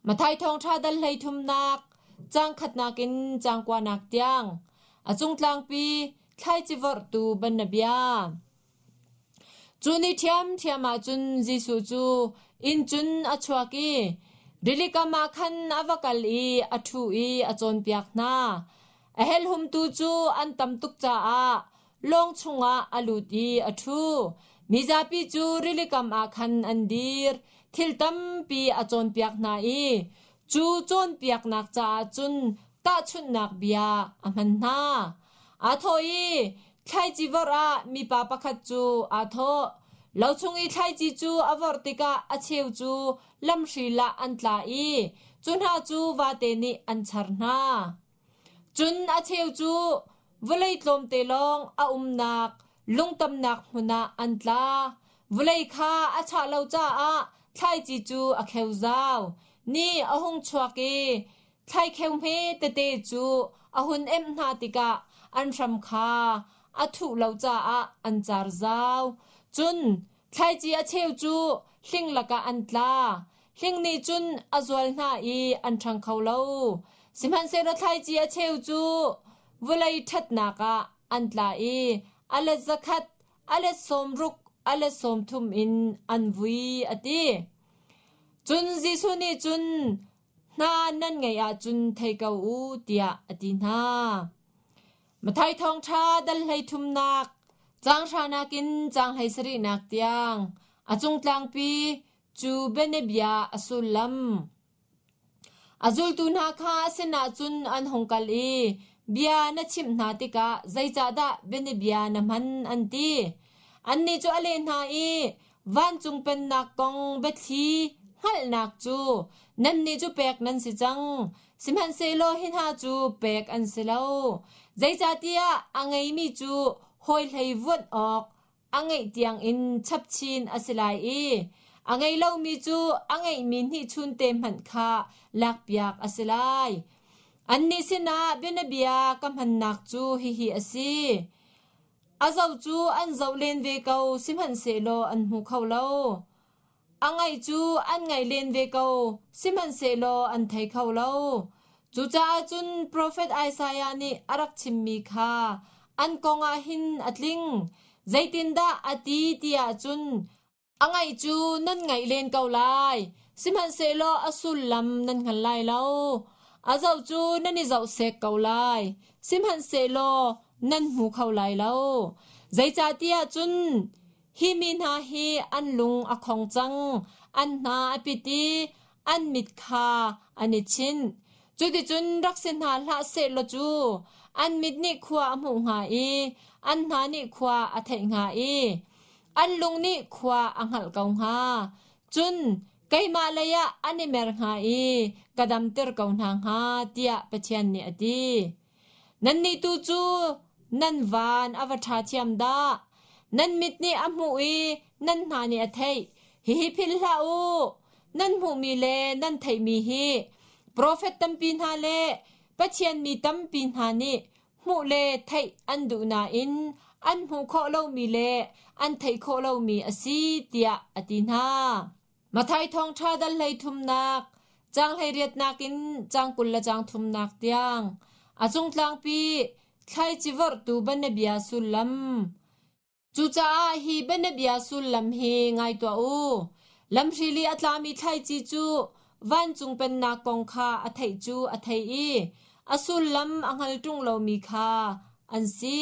Matthai thawngṭha dal hleithumnak, caang khatnak in caang kuanak tiang, a cungtlangpi thlaici vorhtu banabia. Cu ni ṭhiamṭhiam ah cun Jesuh cu inn cun a chuak i rilikam ah khan a va kal i a ṭhu i a cawnpiak hna. A helhumtu cu an tam tuk caah lawng chungah a lut i a ṭhu. Mizapi cu rilikam ah khan an dir. Thil tampi a cawnpiak hna i cu cawnpiaknak caah cun tahchunhnak bia a hman hna. Aa thawh i thlaici vorh ah mipa pakhat cu aa thawh. Lo chung i thlaici cu a vorh tikah a cheu cu lamhril ah an tla i cu hna cu vate nih an char hna. Cun a cheu cu vawlei tlawmte lawng a umnak lungtamnak hmun ah an tla. Vawlei kha a chah lo caah thlaici cu a kheu zau. Ni a hung chuak i thlaikheu hme tete cu a hun emh hna tikah an hram kha a thuh lo caah an car zau. Cun thlaici a cheu cu hling lakah an tla. Hling nih cun a zual hna i an ṭhang kho lo. Sihmanhsehlaw thlaici a cheu cu vawlei ṭhatnak ah an tla i a let zakhat, a let 60, a let 30 in an vui, a ti. Cun Jesuh nih cun, Hna nan ngeih ahcun thei ko u, tiah a ti hna. Matthai thawngṭha dal hleithumnak, caang hranak in caang 17nak tiang, a cungtlangpi cu bianabia a sullam. A zultu hna kha a sinah cun an hung kal i bia na chimh hna tikah zeicahdah bianabia na hman an ti. Annih cu a leh hna i vancung pennak kong biathli hngalhnak cu nannih cu pek nan si cang. Sihmanhsehlaw hi hna cu pek an si lo. Zeicahtiah a ngeimi cu hawi hlei vuanh awk a ngeih tiangin chapchin a si lai i a ngei lomi cu a ngeihmi hnihchunte hmanh kha lakpiak a si lai. Annih sinah bianabia ka hmannak cu hihi a si. A zoh cu an zoh len ve ko, sihmanhsehlaw an hmu kho lo. A ngaih cu an ngaih len ve ko, sihmanhsehlaw an thei kho lo. Cucaah cun profet Isaiah nih a rak chimmi kha an kong ah hin a tling. Zeitindah a ti ti ahcun, a ngaih cu nan ngaih len ko lai, sihmanhsehlaw a sullam nan hngal lai lo. A zoh cu nan i zoh sek ko lai, sihmanhsehlaw nan hmu kho lai lo. Zeicahtiah cun Hi mi hna hi an lung a khong cang, an hna a pit i an mit kha an i chinh. Cuticun rak si hna hlah sehlaw cu an mit nih khua a hmuh hnga i an hna nih khua a theih hnga i an lung nih khua a hngalh ko hnga. Cun keimah lei ah an i mer hnga i ka damter ko hna hnga, tiah Pathian nih a ti. Nannih tu cu nan van a va ṭha thiam dah! Nan mit nih a hmuh i nan hna nih a theih. Hihi philh hlah u! Nan hmuhmi le nan theihmi hi profet tampi hna le Pathian mi tampi hna nih hmuh le theih an duh nain an hmuh khawh lomi le an theih khawh lomi a si, tiah a ti hna. Matthai thawngṭha dal hleithumnak, caang hleiriatnak in caang 20 le caang thumnak tiang, a cungtlangpi thlaici vorhtu bianabia sullam. Cucaah hi bianabia sullam hi ngai tuah u. Lamhril i a tlami thlaici cu vancung pennak kong kha a theih cu a thei i a sullam a hngal ṭung lomi kha an si.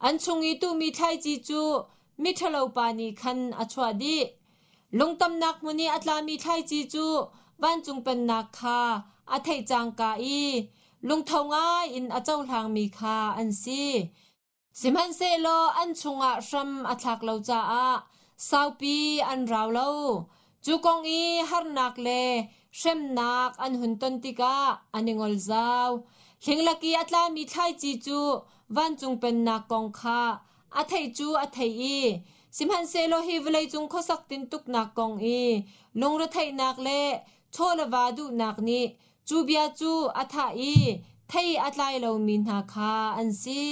An chung i tuhmi thlaici cu miṭhalopa nih khan a chuah dih. Lungtamnak hmun i a tlami thlaici cu vancung pennak kha a theih cangka i lungtho ngai in a cohlangmi kha an si. Sihmanhsehlaw an chungah hram a thlak lo caah saupi an rau lo. Cu kong i harnak le hremnak an hun ton tikah an i ngol zau. Hlinglak i a tlami thlaici cu vancung pennak kong kha a theih cu a theih i sihmanhsehlaw hi vawleicung khuasak tintuknak kong i lungretheihnak le chaw le va duhnak nih cu bia cu a thah i thei a tlai lomi hna kha an si.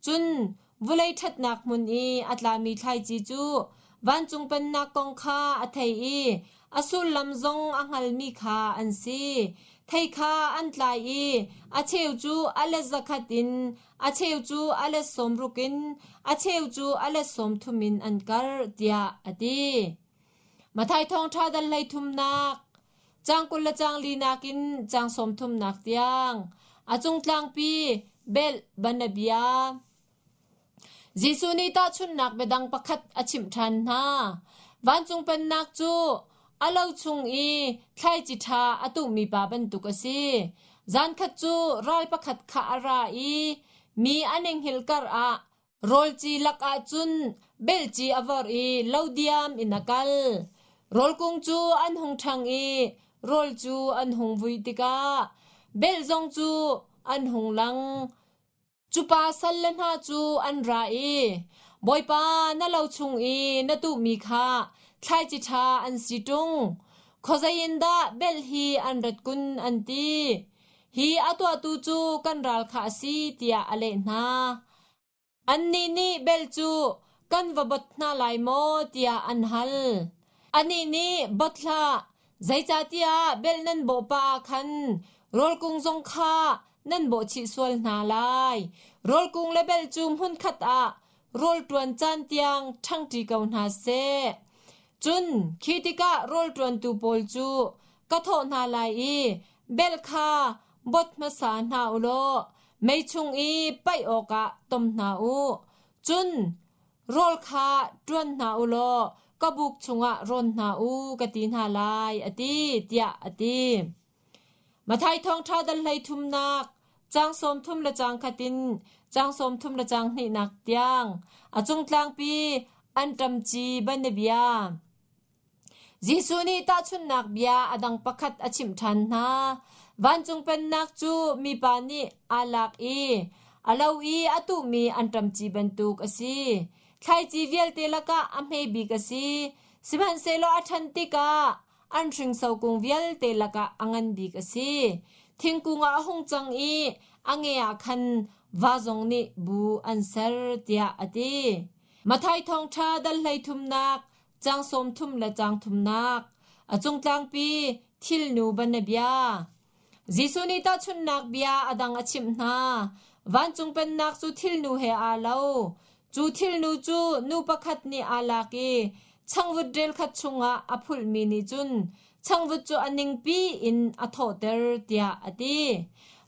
Cun vawlei ṭhatnak hmun i a tlami thlaici cu vancung pennak kong kha a thei i a sullam zong a hngalmi kha an si. Thei kha an tlai i a cheu cu a let 100 in, a cheu cu a let 60 in, a cheu cu a let 30 in an karh, tiah a ti. Matthai Thawngṭha dal 33nak, caang 20 le caang linak in caang 30nak tiang, a cung tlangpi belh banabia. Jesuh nih tahchunhnak biadang pakhat a chimh ṭhan hna. Vancung Pennak cu a lo chung i thlaici ṭha a tuhmi pa bantuk a si. Zankhat cu ral pakhat kha a ra i mi an i hngilh karah rawlci lakah cun belhci a vorh i lo diam in a kal. Rawl kung cu an hung ṭhang i rawl cu an hung vui tikah belh zong cu an hung lang. Cu pa salle hna cu an ra i, Bawipa, na lo chung i na tuhmi kha thlaici ṭha an si ṭung. Khuazei in dah belh hi an rat kun, an ti. Hi a tuahtu cu kan ral kha a si, tiah a leh hna. Annih nih bel cu kan va bot hna lai maw tiah an hal. Anih nih bot hlah, zeicahtiah bel nan bawh pah ah khan rawl kung zong kha nan bawh chih sual hna lai. Rawl kung le bel cu hmunkhat ah rawl ṭuan caan tiang ṭhangṭi ko hna seh. Cun khi tikah rawl ṭuantu pawl cu ka thawh hna lai i bel kha bot hmasa hna u law mei chung i paih awkah tom hna u. Cun rawl kha ṭuan hna u law ka buk chungah rawn hna u ka ti hna lai, a ti, tiah a ti. Matthai Thawngṭha dal 33nak, caang 30 le caang khat in caang 30 le caang hnihnak tiang a cungtlangpi anṭamci banabia. Jesuh nih tahchunhnak bia a dang pakhat a chimh ṭhan hna. Vancung Pennak cu mipa nih aa lak i a lo i a tuhmi anṭamci bantuk a si. Thlaici vialte lakah a hme bik a si. Sihmanhsehlaw a ṭhan tikah an hringso kung vialte lakah a ngan bik a si. Thingkung ah a hung cang i a nge ah khan va zong nih bu an ser, tiah a ti. Matthai Thawngṭha dal 33nak caang 30 le caang thumnak a cungtlangpi thilnu banabia. Jesuh nih tahchunhnak bia a dang a chimh hna. Vancung pennak cu thilnu he aa lo. Cu thilnu cu nu pakhat nih aa lak i changvut relkhat chungah a phulhmi nih cun changvut cu a ningpi in a thawhter tiah a ti.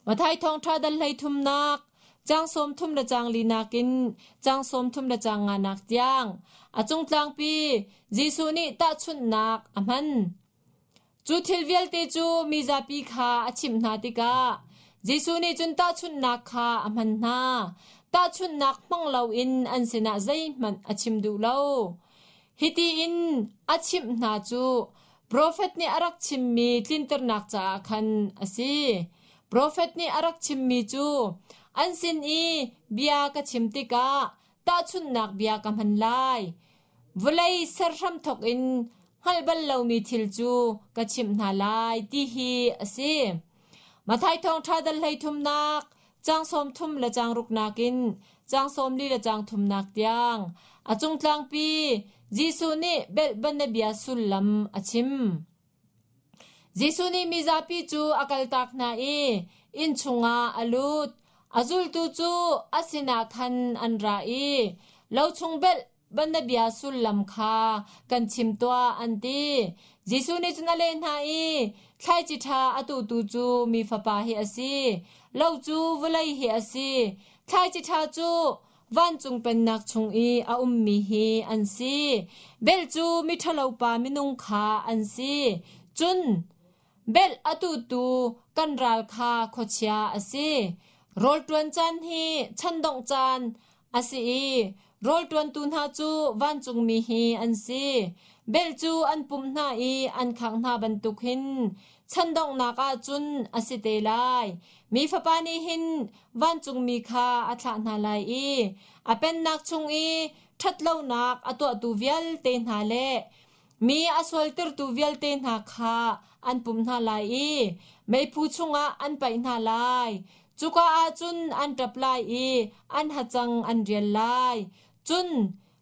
Matthai Thawngṭha dal 33nak caang 30 le caang linak in caang 30 le caang nganak tiang a cungtlangpi Jesuh nih tahchunhnak a hman. Cu thil vialte cu mi zapi kha a chimh hna tikah Jesuh nih cun tahchunhnak kha a hman hna. Tahchunhnak hmang loin an sinah zeihmanh a chim duh lo. Hiti in a chimh hna cu profet nih a rak chimmi tlinternak caah khan a si. Profet nih a rak chimmi cu an sin i bia ka chim tikah tahchunhnak bia ka hman lai. Vawlei ser hramthawk in hngalh bal lomi thil cu ka chimh hna lai ti hi a si. Matthai Thawngṭha dal 33nak, caang 30 le caang ruknak in caang 40 le caang thumnak tiang a cungtlangpi Jesuh nih belh banabia sullam a chim. Jesuh nih mizapi cu a kaltak hna i inn chungah a lut. A zultu cu a sinah khan an ra i lo chung belh banabia sullam kha kan chim tuah an ti. Jesuh nih cun a leh hna i thlaici ṭha a tuhtu cu mi fapa hi a si. Lo cu vawlei hi a si. Thlaici ṭha cu vancung pennak chung i a ummi hi an si. Belh cu miṭhalopa minung kha an si. Cun belh a tutu kan ral kha khuachia a si. Rawl ṭuan caan hi chandongh caan a si i rawl ṭuantu hna cu vancungmi hi an si. Belh cu an pumh hna i an khangh hna bantuk hin chandonghnak ah cun a si te lai. Mi Fapa nih hin vancungmi kha a thlah hna lai i a pennak chung i ṭhatlonak a tuahtu vialte hna le mi a sualtertu vialte hna kha an pumh hna lai i meiphu chungah an paih hna lai. Cuka ah cun an ṭap lai i an hacang an rial lai. Cun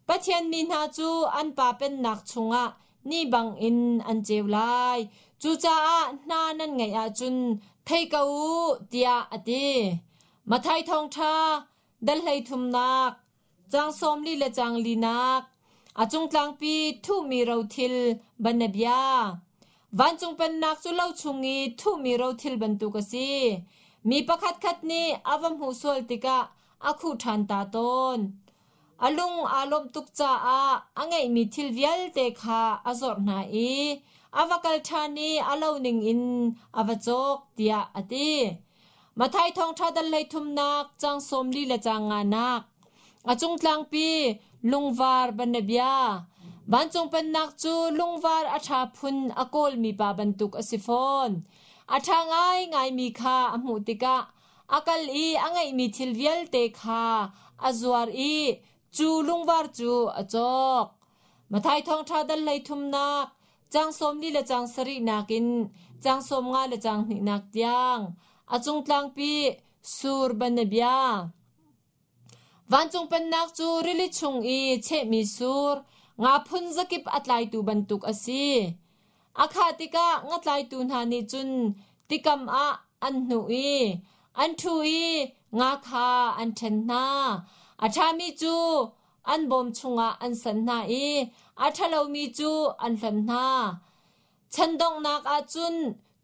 Pathian mi hna cu an Pa pennak chungah ni bangin an ceu lai. Cucaah hna nan ngeih ahcun thei ko u, tiah a ti. Matthai Thawngṭha dal 33 caang 40 le caang linak a cungtlangpi thuhmi rothil banabia. Vancung pennak cu lo chung i thuhmi rothil bantuk a si. Mi pakhatkhat nih a va hmuh sual tikah a khuh ṭhan ta tawn. A lung aa lawmh tuk caah a ngeihmi thil vialte kha a zorh hna i a va kal ṭhan i a lo ningin a va cawk tiah a ti. Matthai thawngṭha dal 33 caang 40 le caang nganak a cungtlangpi lungvar banabia vancung pennak cu lungvar a ṭha phun a kawlmi pa bantuk a si fawn. A ṭha ngaingaimi kha a hmuh tikah a kal i a ngeihmi thil vialte kha a zuar i cu lungvar cu a cawk. Matthai thawngṭha dal 33 caang 40 le caang sarihnak in caang 15 le caang hnihnak tiang a cungtlangpi sur banabia. Vancung pennak cu rili chung i chehmi sur nga phun zakip a tlaitu bantuk a si. A khah tikah ngatlaitu hna nih cun tikam ah an hnuh i an ṭhu i nga kha an ṭhen hna. A ṭhami cu an bawm chungah an sanh hna i a ṭhalomi cu an hlonh hna. Chan donghnak ah cun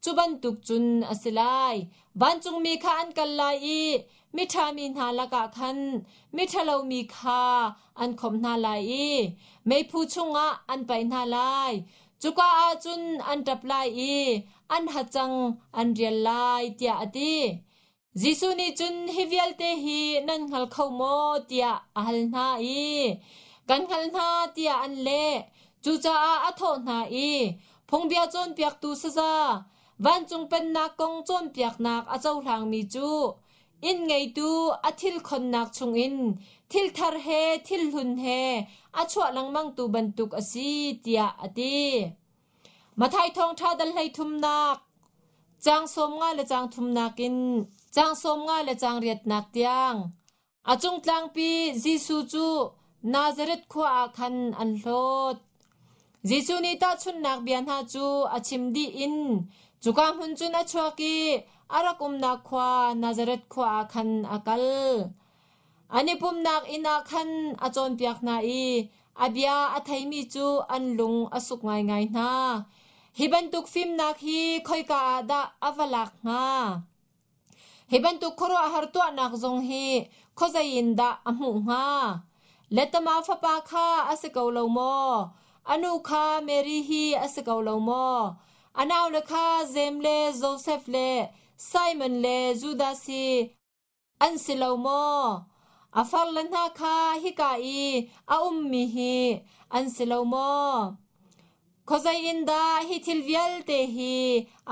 cu bantuk cun a si lai. Vancungmi kha an kal lai i miṭhami hna lakah khan miṭhalomi kha an khawmh hna lai i meiphu chungah an paih hna lai. Cuka ah cun an ṭap lai i an hacang an rial lai, tiah a ti. Jesuh nih cun hi vialte hi nan hngal kho maw tiah a hal hna i kan hngalh hna tiah an leh. Cucaah a thawh hna i phungbia cawnpiaktu saza vancung pennak kong cawnpiaknak a cohlangmi cu inn ngeitu a thil khonnak chungin thil thar he thil hlun he a chuah lengmangtu bantuk a si tiah a ti. Matthai thawngṭha dal 33 caang 50 le caang thumnak in caang 50 le caang riatnak tiang a cung tlangpi Jesuh cu Nazareth khua ah khan an hlawt. Jesuh nih tahchunhnak bia hna cu a chim dih in cuka hmun cun a chuak i a rak umnak khua Nazareth khua ah khan a kal. An i pumhnak inn ah khan a cawnpiak hna i a bia a theimi cu an lung a suk ngaingai hna. Hi bantuk fimnak hi khoika ah dah a va lak hnga? Hi bantuk khuaruahhar tuahnak zong hi khuazei in dah a hmuh hnga? Letama fapa kha a si ko lo maw? A nu kha Mary hi a si ko lo maw? A naule kha Jeim le Josef le Simon le Judas hi An si lo maw? A farle hna kha hika i a ummi hi an si lo maw? Khuazei in dah hi thil vialte hi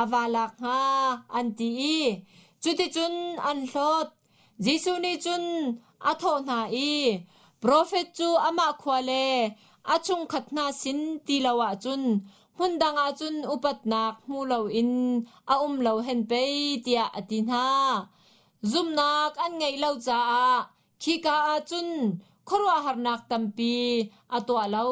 a va lak hnga? an ti i cuticun an hlawt. Jesuh nih cun a thawh hna i, Profet cu amah khua le a chungkhat hna sin ti lo ahcun hmun dang ah cun upatnak hmu loin a um lo hen pei, tiah a ti hna. Zumhnak an ngeih lo caah khika ah cun khuaruahharnak tampi a tuah lo.